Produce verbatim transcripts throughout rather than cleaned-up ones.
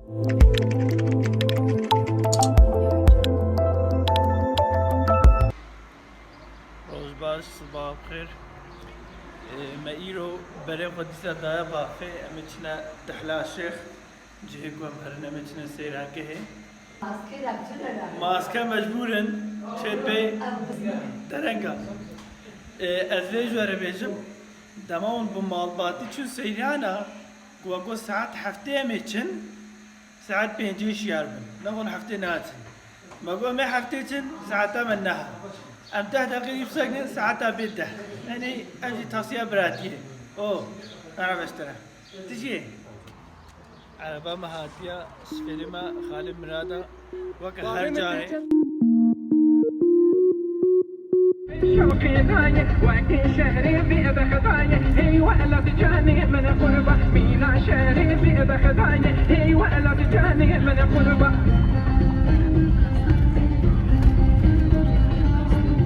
Roj baş, siba xêr. Ê, me îro berê xwe dîsa daye baxê, em ê çine Dehla Şêx, cihê ku em herin em ê çine seyrankehê. Maske mecbûr in, çê pê derenga. Ê, ez vê ji we re bêjim, dema hûn bi malbatî çûn seyrana, ku we got saet heftê em ê çin, saet pêncê şiyar bin. Nexwe hûn heftê naçin. Me got, em ê heftê çin, saeta me neh e. Em deh deqîqî bisekinin, saeta bê deh. Yanî, ev jî tavsiya biratiyê. O, merhaba ji te re. Tu jî yê? Ereba me hatiye, şifêrê me Xalê Mirada, weke her carê. Şewqê dayê, wekî şehrê bê bexdayê, hey welat canê min qurba, mîna şehrê bê bexdayê, hey welat canê min qurba.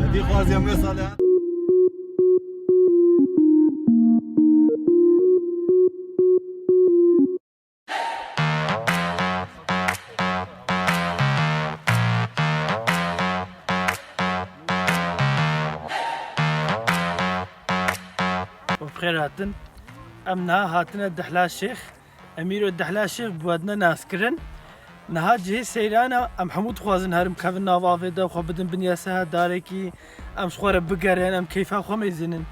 Nedî xwaziyam wê sale. Bi xêr hatin. Em niha hatine Dehla Şêx. Em îro Dehla Şêx bi we dine naskirin. Niha cihê seyran e, em hemû dixwazin herin bikevin nav avê de, xwe bidin bin yê sehedarekî, em ji xwe re bigerin, em keyfa xwe mêzînin.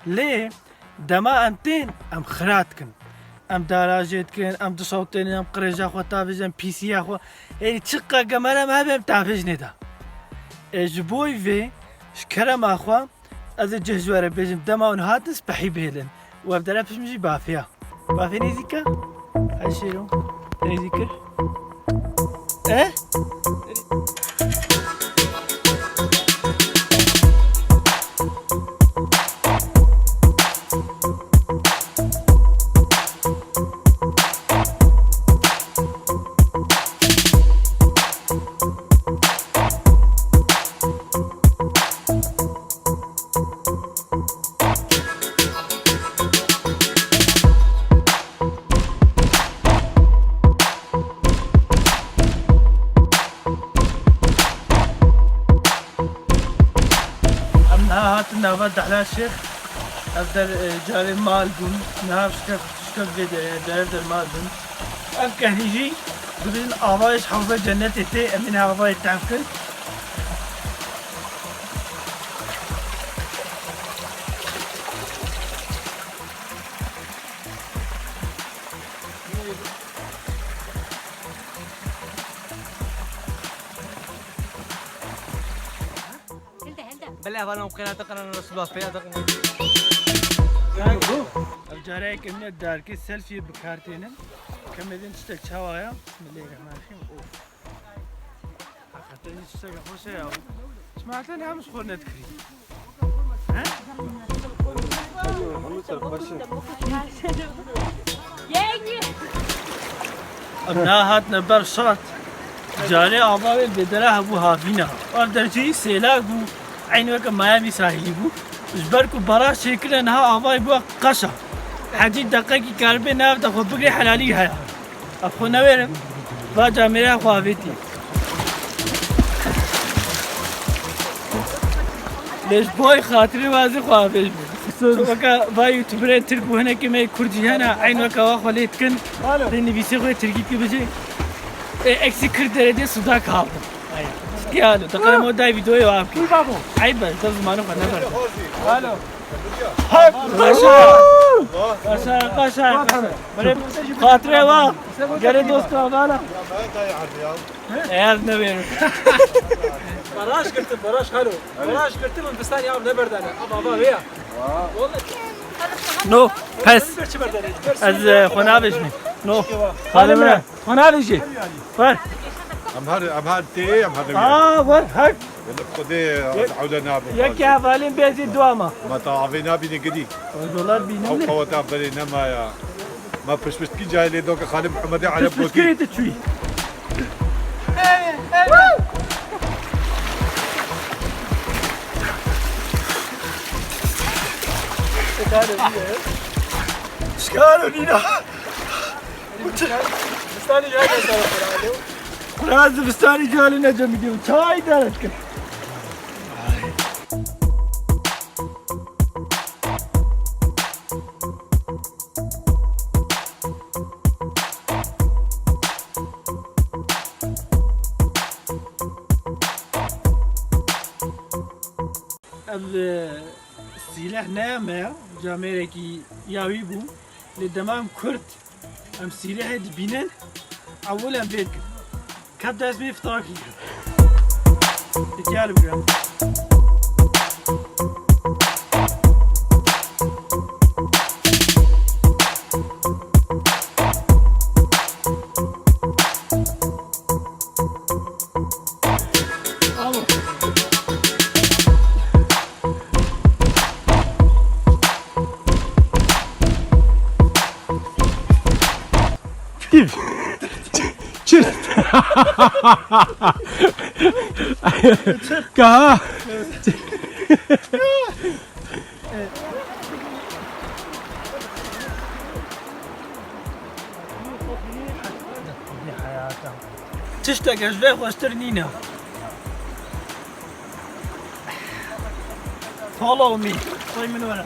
Lê dema em tên, em xira dikin. Em darajê dikin, em dişewtênin, em qirêja xwe tavêjin, em pîsiya xwe. Êdî çiqas kamera me hebe, em tavêjinê de. Ê, ji bo vê, ji kerema xwe, ez ê cih ji we re bêjim, dema hûn hatin spehî bihêlin. Û ev dere pişt min jî bafê ya. Bafê nêzîk e? Her şêro. Nêzîk kir. Eh? Em niha hatin nava Dehla Şêx. Ev der, e, carê mal bûn. Niha şikef, şikef vê de, derev der mal bûn. Ev kehlî jî dibêjin avayê ji hewza cennetê tê. Em ê niha avayê tev kin. Belê hevalên xwe qêra diqin, Resulullah pêya diqin. Ev careyek em ne darkê selfie bi kar tênin. Kemê din tiştek çawa ya? Bismillahirrahmanirrahim. Of. Heqeten jî tiştek xweş e ya. Çima heqeten hem ji xwe nedikirî? He? Hemû ser xweş e. Em niha hatine ber şart. Carê ava wê bêdera hebû havîna. Ev der jî sêlak bû. Eyn weke Miami sahilî bû. Ji ber ku baraj çêkirine niha avayê bû qeşa. Hecî deqekî karibê nav de xwe bigirê helalî heye. Ev xwe newêrim. Va camêra xwe avêtî. Lê ji boy xatirê wazî xwe avêt. Weke va youtuberên Tirk û hinekî me Kurd jî hene, eyn weke wa xwe lê dikin. Lê nivîsê xwe tirkî dike bêjê. E, eksik kırk derece suda kaldım. Ciddi alo. Takarım o day videoyu var. Buyur babo. Ayıp ben, tabii zamanı var, ne var? Alo. Hep kaşa. Kaşa, kaşa, kaşa. Böyle hatıraya bak. Gene dost kaldı hala. Eğer ne verir? Baraj girtin, baraj, halo. Baraj girtin, min pistan ya ne berdane. Ama baba veya. No, pes. Ez, e, xwe navêjimê. No. Xalê min e. Xwe navêjê. Wer. Em her, em her tê, em her nabî. Aa, wer, her. Wele Xwedê ez ewle nabim. Yek ya valin bêjî dua ma. Ma ta avê nabîne gidî. Dolar bînim. Ew qeweta berê nema ya. Ma pişpiştkî cahilê do ki Xalê Muhammedê Ereb gotî. Pişpiştkirê tu çûyî. Şikaro nîna. Zivistanê cihê ne ser xwe. Xwera zivistanê cihê ne cemidî û çay deret kir. Ev, e, sîleh ne ya me ya, camêrekî ya wî bû. Lê dema em kurt, em sîlehê dibînin, ewil em vê dikin. Ket dest bê fitakî. Dikar bigre. Çi? Ka. Tişteke ji vê xweştir nîne. Follow me. Soy min were.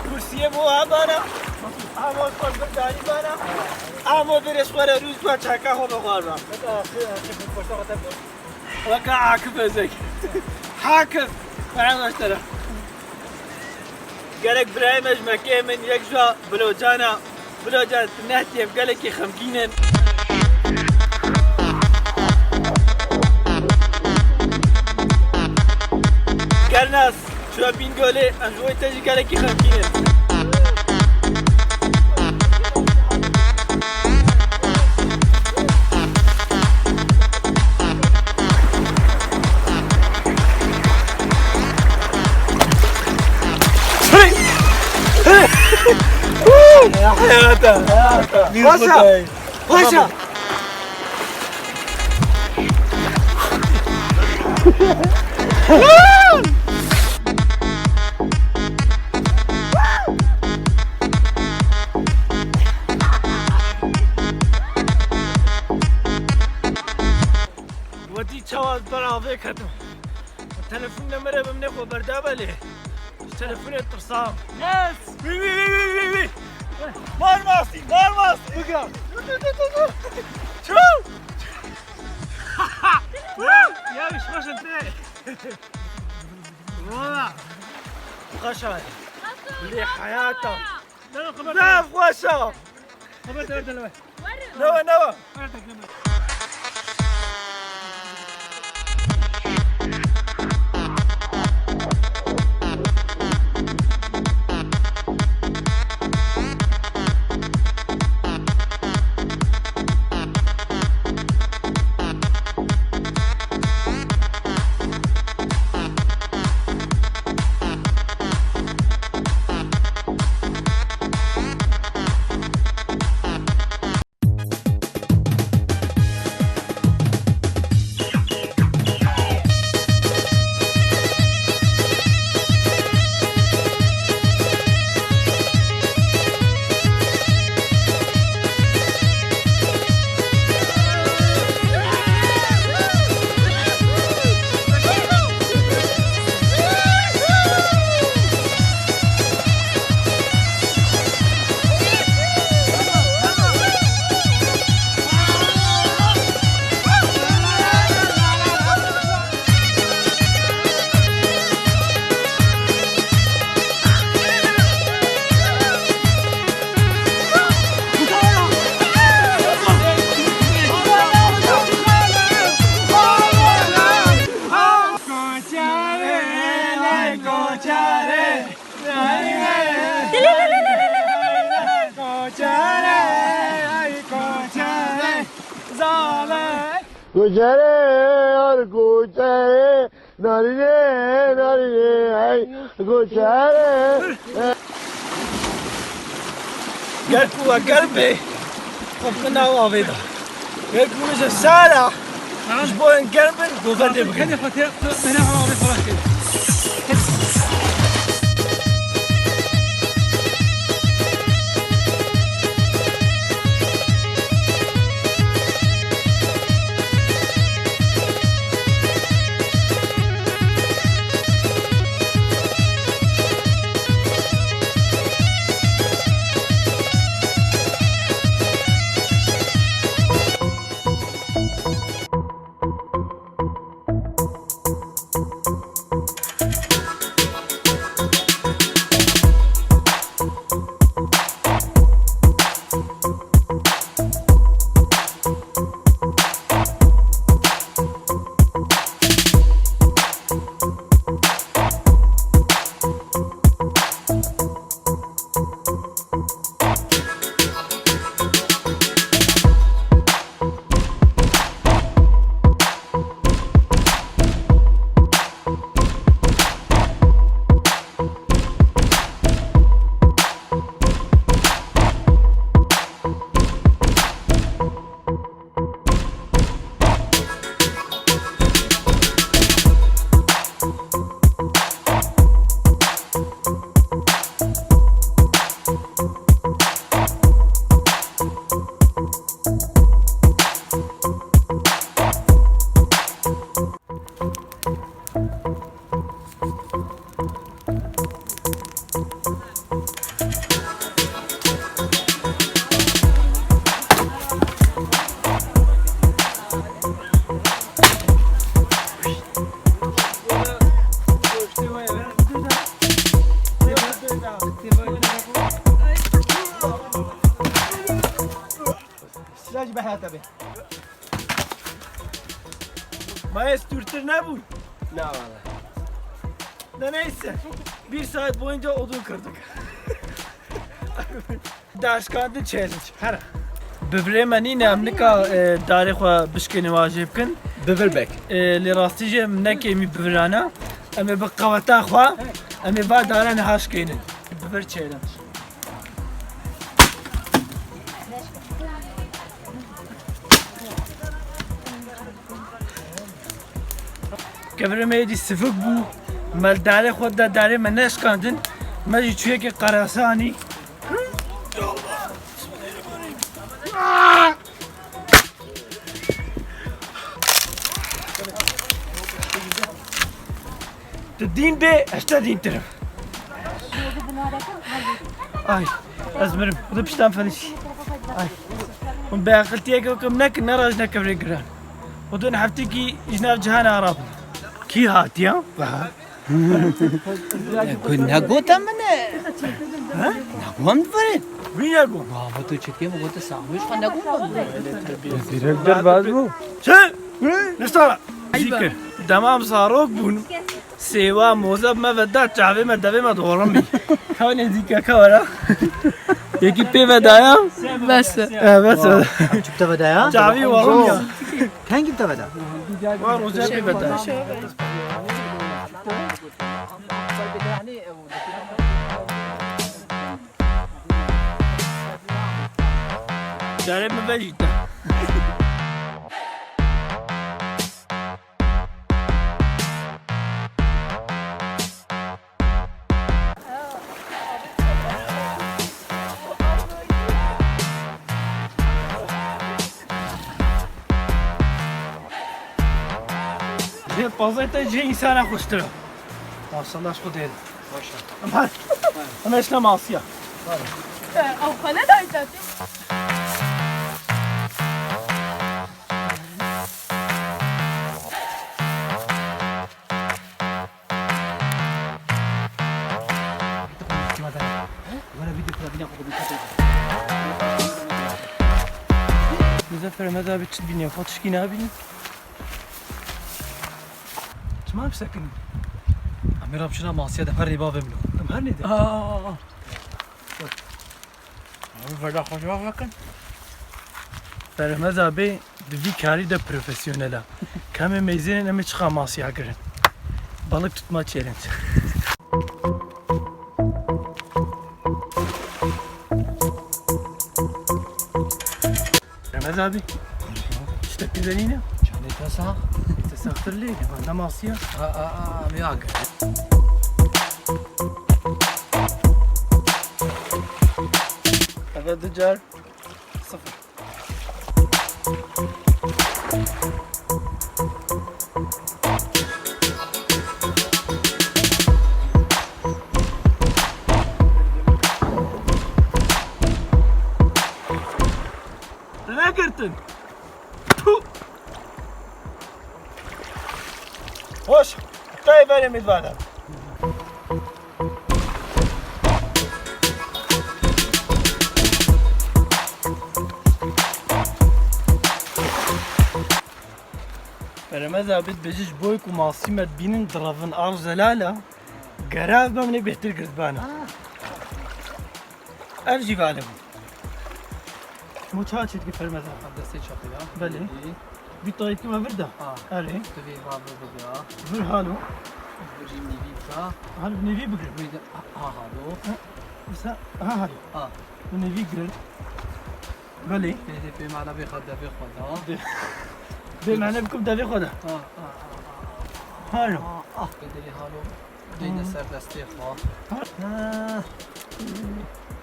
Kursiyê bo ha bana. Amo xwe bir darî bana. Amo bir eswere rûz ba çaka xwe bixwarba. Weke Akif Ezek. Hakif. Bana başlara. Gelek birayê me ji Mekeyê min yek ji Bilocana. Bilocan, tu nehtî, em gelekî xemgîn in. Gernas, çûye Bîngolê, em ji bo te jî gelekî xemgîn in. Ya heyata, heyata. Paşa, paşa. Wetî çawa ez ber avê ketim. Telefon nemere bim nexwe berda belê. Ji telefonê tirsam. Yes! Wî, wî, wî. Mar mastî, mar mastî. Bigira. Dur, dur, dur, dur, dur. Çû! Ya, iş başa te. Valla. Xweş e. Lê heyata. Zaf xweş e. Xeber te, te. Newe, newe. Koçere, yar koçere, narine, narine, ay, koçere. Ger ku we germ bê, xwe bixin nav avê de. Ger ku we ji sar e, ji bo em germ bin, govendê bikin. Kenê xwe tê, tu mene av avê xwe raştê. Sen jî behra te bê. Ma ez stûrtir nebûn? Na wala. Ne neyse. Bir saat boyunca odun kırdık. Daşkandin challenge. Here. Bivirê me nîne, em nika, e, darê xwe bişkêne wajê bikin. Bivir bek. E, lê rastî jî em nekê mî bivirana. Em ê bi qeweta xwe, em ê va dara niha şkênin. Bivir challenge. Kevirê me êdî sivik bû. Me li darê xwe de darê me neşkandin. Me jî çûyekê qerasa anî. Tu dîn bê, ez te dîntir im. Ay, ez mirim. Xwedê piştan felîşî. Ay. Hûn bêaqiltiyeke weke min nekin, nerajine kevirê giran. Xwedê hûn heftekî ji nav cihana rabin. Kî hatiya? Aha. Ku negote min e. Ha? Negote min vere. Wî negot. Baba tu çi dikê min gote saxmiş xwe negot min vere. Direkt derbaz bû. Çi? Nestara. Zikir. Demam zarok bûn. Sêwa moze me ve da çavê me devê me dorim bî. Ka nêzîkeke were. Yekî pê ve daya? Bes e. E, bes e. Çi te ve daya? Çavî werim ya. Kengî te ve da? Wa roja pê ve daya. Carê min vejî te. Jê pazê te jê însana xweştir e. Maşallah, ji Xwedê re. Baş e. Em her, em eşne masiya. Ew xwe nedayî te. Muzefer, me da bi çi bîne, xwe tişkî nabînî? Çima em sekinî? Em ê re biçin masiya de her rê bavê min o. Em her nêdin. Aa, aa, aa, aa. Ew vela xwe cevap vekin. Ferhmeza bê di vî karî de profesyonel e. Kemê mêzênên em ê çiqa masiya girin. Balık tutma challenge. Remez abi. İşte pidenine. Canê te sax. Te saxtir lê, bende masiya. A, a, a, em ê agir. Evet, dicar. Sıfır. Te negirtin. Puh! Hoş, tayê berê min vada. Beremez abi, dibêje ji bo ku masî me dibînin direvin, ev zelal e. Gere ev be min ê bêhtir girtibana. Ev jî vale bû. Mo çawa çêdikî Fermeza? Destê çapê ya. Belê. Vî tayê dikî me vir de. Ha. Erê. Tu vê va vir bide. Vir halo. Vir jî nêvî bike. Halo nêvî bigir. Vê de, ha, halo. Ha, wisa, ha, halo. Ha. Tu nêvî gir. Belê. Vê de pê mala vê xwe devê xwe da. Vê mane bikim devê xwe de. Ha, ha, ha, ha. Halo. Ha, ah, vê de halo. Deyne ser destê xwe. Ha.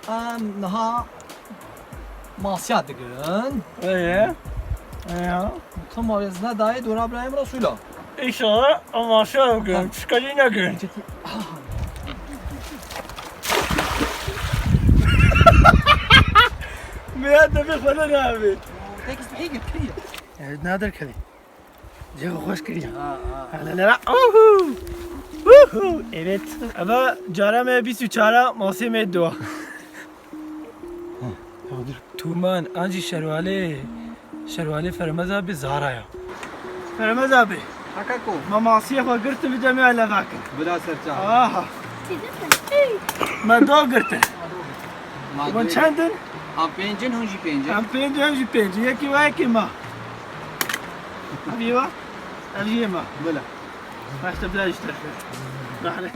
Em niha masiya digirin. Eye. Eya. Tam rêz nedayê dora birayê min Resûla. Înşallah em masiya bigirin. Çika jî negirin. Meya devê xwe de nabê. Tek istihî gir, kiriye. Evet, nadir kiriye. Cihê xweş kiriye. Ha, ha. Helal, helal. Uhu! Uhu! Evet. Eva cara me bîst û çar a, masê me dua. Tuman, an jî şerwalê. Şerwalê Fermez abi Zara ya. Fermez abi. Haka ku. Me masiyê xwe girtin, vî demê leva kir. Bila serçav. Aha. Me do girtin. Ma Hûn dê- çend in? Em pênc in, hûn jî pênc in. Em pênc in, hûn jî pênc in. Yekî we, yekî me. Ev yê we? Ev yê me. Bila. Başta bila jî terfe. Rahmet.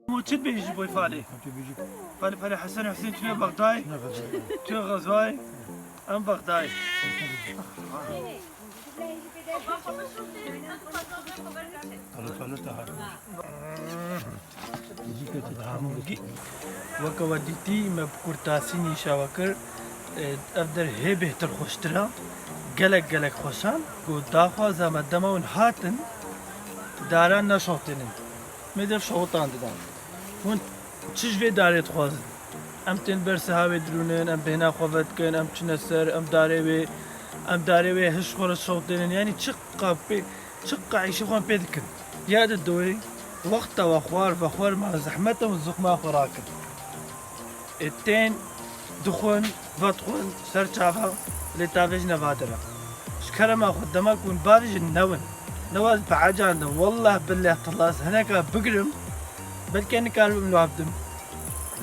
Û çi dibêjî ji bo Falê? Falê, Falê Hesen û Husên çûne Bexdayê. Çû Xezwayê. Em Bexdayê. Weke we dîtî, me bi kurtasî nîşa we kir. E, ev der hê bêhtir xweştir e. Gelek, gelek xweş e. Ku daxwaza me dema hûn hatin, daran neşewtênin. Me dev şewtan didan. Hûn çi ji vê darê dixwazin? Em tên ber sihavê dirûnin, em bêhna xwe vedikin, em çine ser, em darê wê, em darê wê hiş xwe re şewtênin. Yanî çi qapê Çiqa îşê xwe pê dikin. Ya di dawê wexta we xwar vexwar ma zehmet e û zixma xwe rakin. Ê tên dixwin, vedixwin, ser çava lê tavêjine vadira. Ji kerema xwe dema ku hûn bavêjin newin. Newa ez bi ecan de, wallah billah tallah ez hineka bigirim, belkî nikaribim li wa bidim.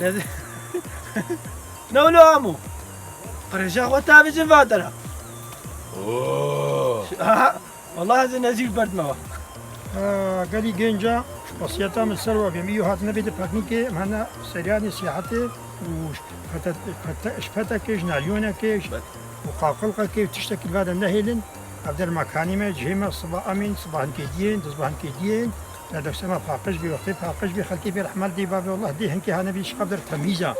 Lê ne wilo amo? Qirêja xwe tavêjin vadira. Oo. Aha. Wallah ez ê nezî berdime we. Ha, gelî gênca wesiyeta min ser we bêm. Îyo hatine vê di peknîkê, em hene seryanê siyahetê û pete-, pete-, ji petekê, ji nalyonekê, ji, û qaqilqekê û tiştekî li vade nehêlin. Ev der mekanî me, cihê me, siba emîn, siba hinkê diyên, di siba hinkê diyên. Nefsê me paqij bî, wextê paqij bî, xelkê bê rehmet dê bavê, wallah dê hinkê hane bî, şiqev der temîz e.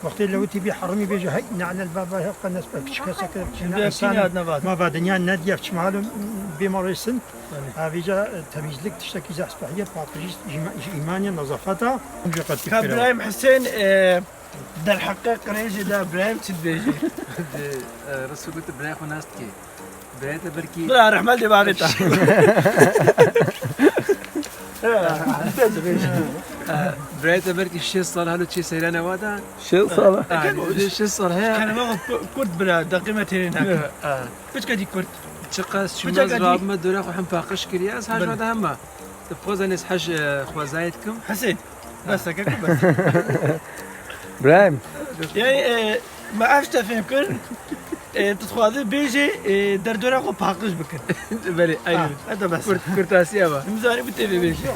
Wextê lewitî bî hermî bêje, hey, ne'lel baba, hevqa nesbe, piç keseke, Şimdi insan hepsini adına var. Ma va dinya ne diye, çi malum, bê ma rêsin. Belê. Ha, vêca, e, temîzlik tiştekî zehf spehî ye, paqijî ji îma-, ji îman ye, nezafet e. Hûn jî qet Ka fikir e. Birahîm Husên, e, derheqê qirêjê de Birahîm çi dibêje? Di, e, Resul gote birayê xwe nas dike. Birayê te belkî Bira rehmet dê bavê te. Birayê te belkî şêst sal halo çê seyranê wa da. Şêst sal? Ha, şêst sal heye. Kelime ku-, kurt bira, deqî me têrê nake. Ha. Piçka dî kurt. Çiqas çûme, rabime dora xwe hem paqij kiriye, ez hej wa da hema. Te xweza nêz hej, e, xwezayê dikim. Hesên. Bes, heke ku bes. Brahim. Yani, e, me ev tişte fêm kir. E, tu dixwazî bêjê, e, derdora xwe paqij bikin. Belê, aynen. Ha, hadi bes. Kurt-, kurtasiya va. Em zanî bi tê vê bêjî.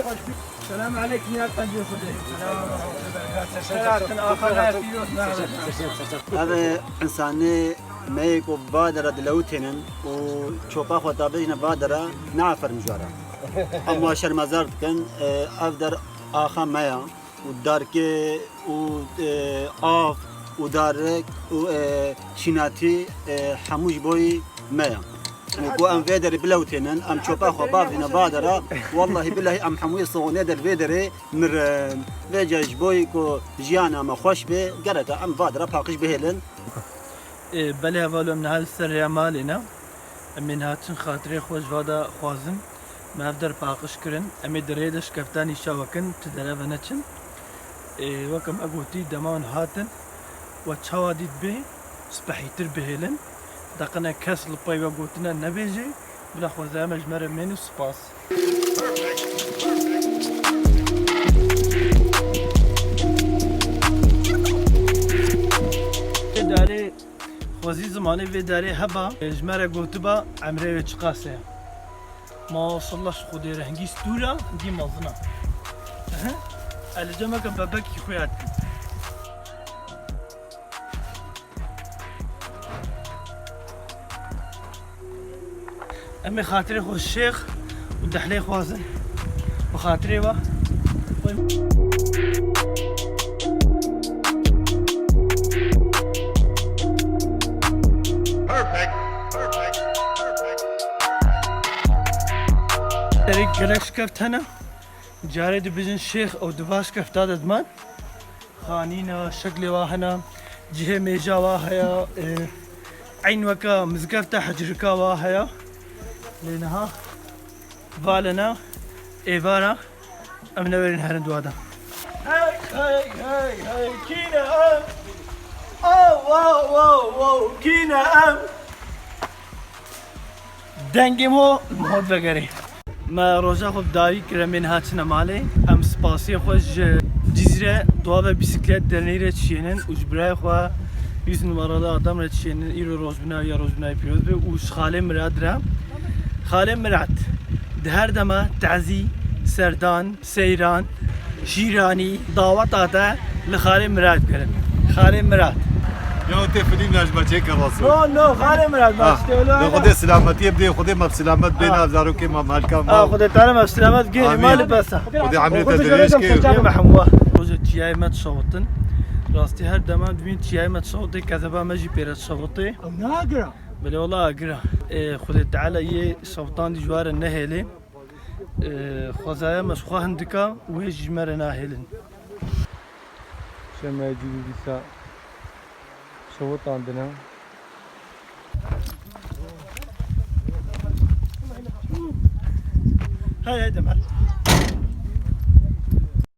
Selam aleyküm ya, qencê Xwedê. Selam aleyküm. Selahattin, axa, ne yapıyorsun? Ev, e, insanê me yê ku vadera dilewitênin û çopa xwe tabêjine vadera, ne aferin ji we re. Em wa şermezar dikin, e, ev der axa me ya. û darkê û, e, av û darik û, e, şînatî, e, hemû ji boyî me ye. Û ku em vê derê bilewtênin, em çopa xwe bavîne vadera, wellahî billahî em hemûyê soxonê der vê derê mirin. Vêca ji boyî ku jiyana me xweş bê, gereke em vadera paqij bihêlin. Ê, belê hevalû, em niha li ser rêya malê ne. Em ê niha çin xatirê xwe ji vada xwazin. Me ev der paqij kirin. Em ê di rê de şikefta nîşa we kin, tu dereve neçin. Ê, weke me gotî, dema hûn hatin, we çawa dît bê, spehîtir bihêlin. Deqine kes li pey we gotine nebêjê, bila xwezaya me ji me re mêne û spas. Vê darê xwezî zimanê vê darê heba, ji me re gotiba emrê wê çiqas e. Maşallah ji Xwedê rengî stûra, dî mezin e. Ehe. Ez li cem weke bebekî xuya dikim. Em ê xatirê xwe şêx û dehlê xwazin. Bi xatirê we. Perfect. Perfect. Perfect. Gerek, gerek şikeft hene. Carê dibêjin şêx û di va şikefta de diman. Xanîna, şeklê wa hene, cihê mêja wa heye, e, eyn weke mizgefta hecirika wa heye. Lê niha valena êvara em newerin herin dua de. Hey, hey, hey, hey, kî ne ev? Oh, wow, wow, wow, kî ne ev? Dengê mo, mo vegerê. Me roja xwe bi dawî kir, em ê niha çine malê. Em spasiyê xwe ji Cizîre Doğa ve Bisiklet Derneği re çiyênin û ji birayê xwe yüz numaralı adam re çiyênin. Îro rojbina ya rojbinayê pîroz be û ji xalê Mirad re. Xalê Mirad, di her dema tezî, serdan, seyran, şîranî, daweta te li xalê Mirad kirin. Xalê Mirad. Ya te filîm ya ji me çêke basu. No, no, xalê Mirad, Ha, başlıyor. Dê Xwedê selametiyê bidê, Xwedê me bi selamet bê, Ha. nav zarokê me, malka me. Ha, Xwedê te re me selamet gê, Amîn. Mali besa. Xwedê emrê te dirêj kê. Yê me hemwa. Roja çiyayê me dişewitin. Rastî her dema dibîn çiyayê me dişewitê, kezeba me jî pê re dişewitê. Ew nagira. Belê wela agira. Ê, Xwedê Teala yê şewtan dî ji we re nehêlê. Ê, xwezaya me ji xwe hindika û hê jî ji me re nahêlin. Şemê dî dîsa şewitandine. Hey, hey, Demer.